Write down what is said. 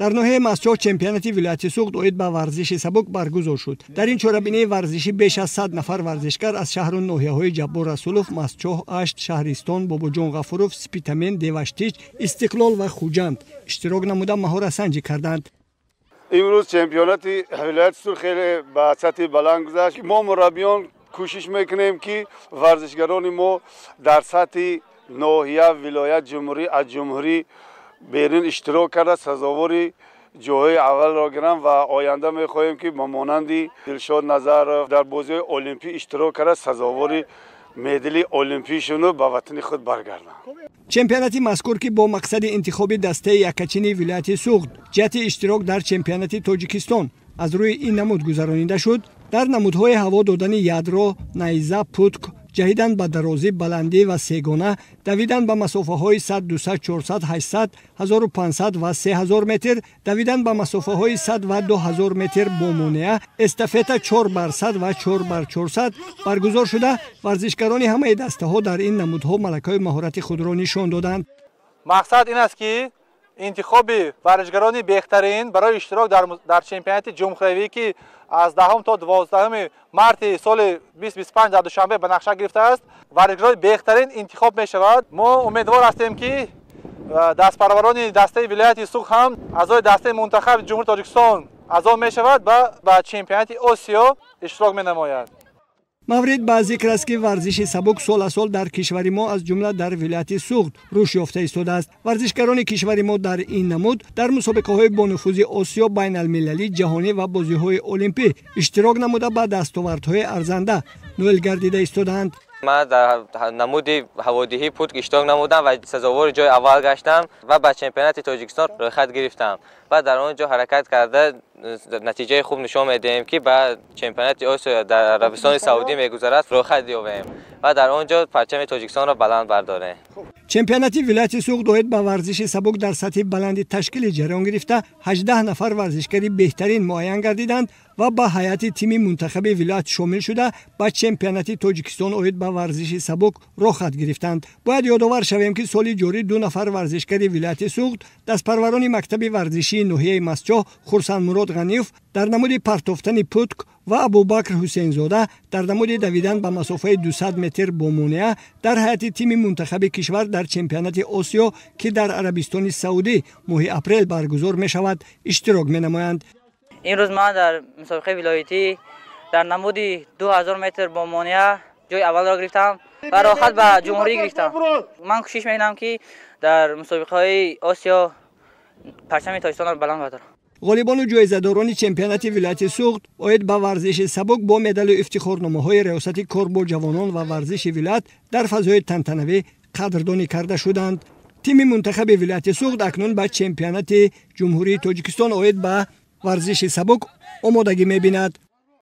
Дар ноҳияи Мастчоҳ чемпионати вилояти Суғд оид ба варзиши сабук баргузор шуд. Дар ин чорабинии варзишӣ беш аз 100 нафар варзишгар аз шаҳру ноҳияҳои Ҷаббор Расулов, Мастчоҳ, Ашт, Шаҳристон, Бобоҷон Ғафуров, Спитамен, Деваштич, Истиқлол ва Хуҷанд иштирок намуда маҳоратсанҷӣ карданд. Имрӯз чемпионати вилояти Суғд хеле ба сатҳи баланд гузашт. Мо мураббиён кӯшиш мекунем, ки варзишгарони мо дар сатҳи ноҳия, вилоят, ҷумҳурӣ, аз ҷумҳурӣ берун иштирок карда, сазовори ҷойҳои аввалро гиранд ва оянда мехоҳем, ки ба монанди Дилшод Назаров дар бозиҳои олимпӣ иштирок карда, сазовори медали олимпӣ шуну ба ватани худ баргарданд. Чемпионати мазкур, ки бо мақсади интихоби дастаи яккачини вилояти Суғд ҷиҳати иштирок дар чемпионати Тоҷикистон аз рӯи ин намуд гузаронида шуд, дар намудҳои ҳаво додани ядро, найза, путк, ҷаҳидан ба дарозӣ, баландӣ ва сегона, давидан ба масофаҳои 100, 200, 400, 800, 1500 ва 3000 метр, давидан ба масофаҳои 100 ва 2000 метр бо монеа, эстафета 4 бар 100 ва 4 бар 400 баргузор шуда, варзишгарони ҳамаи дастаҳо дар ин намудҳо малакаи маҳорати худро нишон доданд. Мақсад ин аст, ки интихоби варзишгарони беҳтарин барои иштирок дар чемпионати ҷумҳуриявӣ, ки аз 10 то 12 марти соли 2025 дар Душанбе ба нақша гирифтааст, варзишгарони беҳтарин интихоб мешавад. Мо умедвор ҳастем, ки дастпарварони дастаи вилояти Суғд ҳам аъзои дастаи мунтахаби Ҷумҳурии Тоҷикистон аъзо мешавад ва ба чемпионати Осиё иштирок менамояд. Маврид ба зикр аст, ки варзиши сабук сол аз сол дар кишвари мо, аз ҷумла дар вилояти Суғд, рушд ёфта истодааст. Варзишгарони кишвари мо дар ин намуд дар мусобиқаҳои бонуфузи Осиё, байналмилалӣ, ҷаҳонӣ ва бозиҳои олимпӣ иштирок намуда, ба дастовардҳои арзанда ноил гардида истодаанд. Ман дар намуди ҳаводиҳӣ путк иштирок намудам ва сазовори ҷои аввал гаштам ва ба чемпионати Тоҷикистон рӯйхат гирифтам ва дар он ҷо ҳаракат карда, натиҷаи хуб нишон медиҳем, ки ба чемпионати Осиё дар Арабистони Саудӣ мегузарад, рӯйхат ёбем ва дар он ҷо парчами Тоҷикистонро баланд бардорем. Чемпионати вилояти Суғд оид ба варзиши сабук дар сатҳи баланди ташкили ҷараён гирифта, 18 нафар варзишгари беҳтарин муайян гардиданд ва ба ҳайати тими мунтахаби вилоят шомил шуда, ба чемпионати Тоҷикистон оид ба варзиши сабук роҳхат гирифтанд. Бояд ёдовар шавем, ки соли ҷорӣ ду нафар варзишгари вилояти Суғд, дастпарварони мактаби варзишии ноҳияи Мастчоҳ, Хурсандмурод Ғаниев дар намуди партофтани путк ва Абубакр Ҳусейнзода дар намуди давидан ба масофаи 200 метр бо монеа дар ҳайати тими мунтахаби кишвар дар чемпионати Осиё, ки дар Арабистони Саудӣ моҳи апрел баргузор мешавад, иштирок менамоянд. Имрӯз ман дар мусобиқаи вилоятӣ дар намуди 2000 метр бо монеа ҷои аввалро гирифтам ва роҳхат ба ҷумҳурӣ гирифтам. Ман кӯшиш мекунам, ки дар мусобиқаҳои Осиё парчами Тоҷикистонро баланд бардорам. Ғолибону ҷоизадорони чемпионати вилояти Суғд оид ба варзиши сабук бо медалу ифтихорномаҳои Раёсати кор бо ҷавонон ва варзиши вилоят дар фазои тантанавӣ қадрдонӣ карда шуданд. Тими мунтахаби вилояти Суғд акнун ба чемпионати Ҷумҳурии Тоҷикистон оид ба варзиши сабук омодагӣ мебинад.